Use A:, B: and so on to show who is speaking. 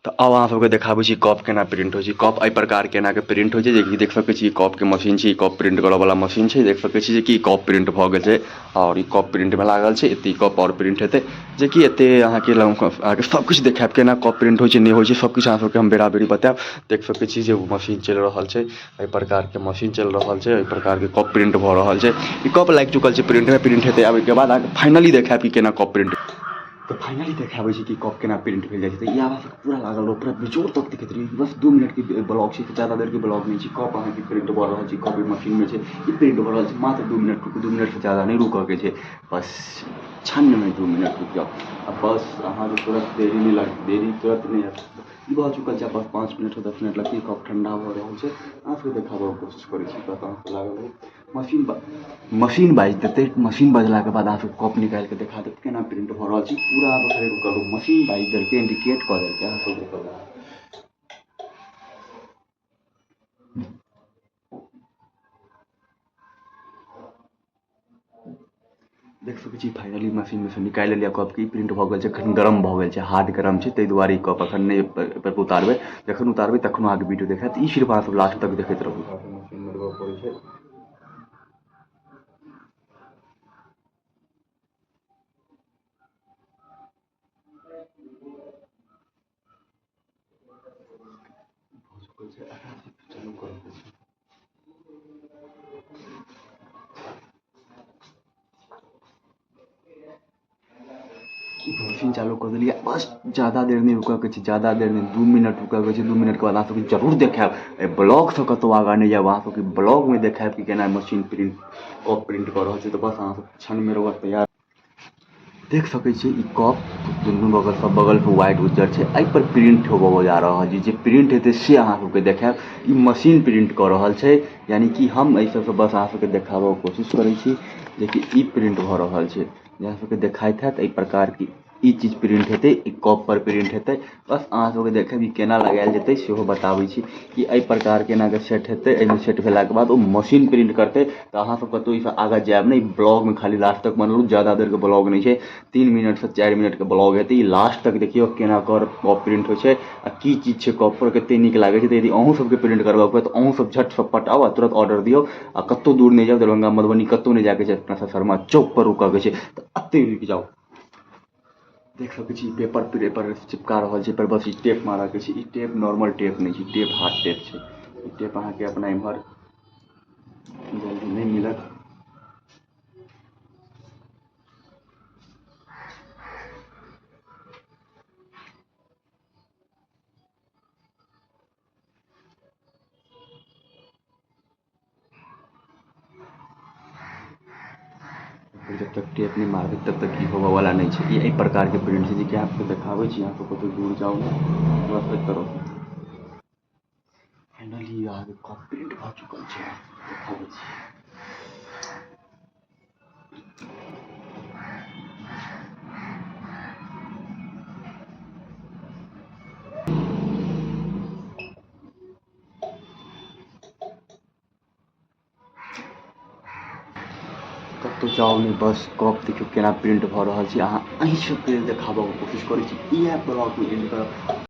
A: तऽ आब अहाँ सबके देखाबै छी कप केना प्रिंट होइ छै। कप एहि प्रकारके एनाके प्रिंट होइ छै, जेकि देख सकै छी कपके मशीन छै, कप प्रिंट करऽ वाला मशीन छै। देख सकै छी जेकि कप प्रिंट भऽ गेल छै आओर ई कप प्रिंटमे लागल छै। एते कप आओर प्रिंट हेतै, जेकि एते अहाँके अहाँके सब किछु देखायब केना कप प्रिंट होइ छै, नहि होइ छै, सब किछु अहाँ सबके हम बेरा बेरी बतायब। देख सकै छी जे मशीन चलि रहल छै, एहि प्रकारके मशीन चलि रहल छै, एहि प्रकारके कप प्रिंट भऽ रहल छै। ई कप लागि चुकल छै प्रिंटमे, प्रिंट हेतै आब ओहिके बाद अहाँके फाइनली देखायब कि केना कप प्रिंट। तऽ फाइनली देखाबै छी कि कप केना प्रिंट भेल जाइ छै। तऽ ई आवाज पूरा लागल रहौ, पूरा बेजोड़ तक देखैत रही। बस 2 मिनटके ब्लॉग छै, ज्यादा देरके ब्लॉग नहि छै। कप अहाँके प्रिंट भऽ रहल छै, कप मशीनमे छै, ई प्रिंट भऽ रहल छै। मात्र 2 मिनट रुकू, 2 मिनटसँ ज्यादा नहि रुकऽके छै, बस क्षणमे 2 मिनट रुकि जाउ आ बस अहाँके तुरंत देरी नहि लागत, देरी तुरंत नहि हैत। ई भऽ चुकल छै, बस 5 मिनटसँ 10 मिनट लगतै। कप ठण्डा भऽ रहल छै, अहाँ सबके देखाबऽके कोशिश करै छी। बस अहाँके लागल रहू, मशीन बाजि देतै। मशीन बजलाके बाद अहाँ सबके कप निकालिके देखा देब केना प्रिंट भऽ रहल छै। पूरा बस रुकल रहू, मशीन बाजि देलकै, इंडिकेट कऽ देलकै, अहाँ सब रुकल रहू। देख सकै छी फाइनली मशीनमे सँ निकालि लेलियै कपके। ई प्रिंट भऽ गेल छै, एखन गरम भऽ गेल छै, हार्ड गरम छै, ताहि दुआरे ई कप एखन नहि एहिपर उतारबै। जखन उतारबै तखनो अहाँके वीडियो देखायत। ई सिर्फ अहाँ सब लास्ट तक देखैत रहू। मशीनमे देबऽ पड़ै छै। भऽ चुकल छै, एकरा चालू करऽके छै। मशीन चालू कऽ देलियै, बस ज्यादा देर नहि रुकऽके छै, ज्यादा देर नहि, 2 मिनट रुकऽके छै। 2 मिनटके बाद अहाँ सबके जरूर देखायब। एहि ब्लॉगसँ कतहु आगाँ नहि जायब, अहाँ सबके ब्लॉगमे देखायब कि केना मशीन प्रिंट कप प्रिंट कऽ रहल छै। तऽ बस अहाँ सब क्षणमे रहुआ तैयार। देख सकै छियै ई कप दुनू बगल सब बगलसँ व्हाइट उज्जर छै, एहिपर प्रिंट होबऽ जा रहल छै। जे प्रिंट हेतै से अहाँ सबके देखायब। ई मशीन प्रिंट कऽ रहल छै, यानि कि हम एहि सबसँ बस अहाँ सबके देखाबऽके कोशिश करै छी जेकि ई प्रिंट भऽ रहल छै। जे अहाँ सबके देखाइत हैत एहि प्रकारके ई चीज प्रिंट हेतै, ई कप पर प्रिंट हेतै। बस अहाँ सबके देखायब ई केना लगायल जेतै सेहो बताबै छी कि एहि प्रकारके एनाके सेट हेतै। एहिमे सेट भेलाके बाद ओ मशीन प्रिंट करतै। तऽ अहाँ सब कतहु एहिसँ आगाँ जायब नहि, ब्लॉगमे खाली लास्ट तक बनलहुँ। ज्यादा देरके ब्लॉग नहि छै, 3 मिनटसँ 4 मिनटके ब्लॉग हेतै। ई लास्ट तक देखियौ केना कर कप प्रिंट होइ छै आ की चीज छै कप पर, कते नीक लागै छै। तऽ यदि अहूँ सबके प्रिंट करबाक हुए तऽ अहूँ सब झट सब पट आउ आ तुरंत ऑर्डर दियौ आ कतहु दूर नहि जाउ, दरभंगा मधुबनी कतहु नहि जायके छै, अपना सब शर्मा चौक पर रुकऽके छै, तऽ एतहि रुकि जाउ। देख सकै छी पेपर पेपर चिपका रहल छै, पर बस ई टेप मारऽके छै। ई टेप नॉर्मल टेप नहि छै, टेप हार्ड टेप छै। ई टेप अहाँके अपना एम्हर जल्दी नहि मिलत। जब तक टेप नहि मारबै तब तक ई होबऽ वाला नहि छै। ई एहि प्रकारके प्रिंट छै जेकि अहाँके देखाबै छी। अहाँके कतहु दूर जाउ ने, बस एतऽ रहू। फाइनली अहाँके कप प्रिंट भऽ चुकल छै, देखाबै छी। कतहु जाउ नहि, बस कप देखियौ केना प्रिंट भऽ रहल छै। अहाँ अहीं सबके देखाबऽके कोशिश करै छी। इएह ब्लॉगमे एंड करब।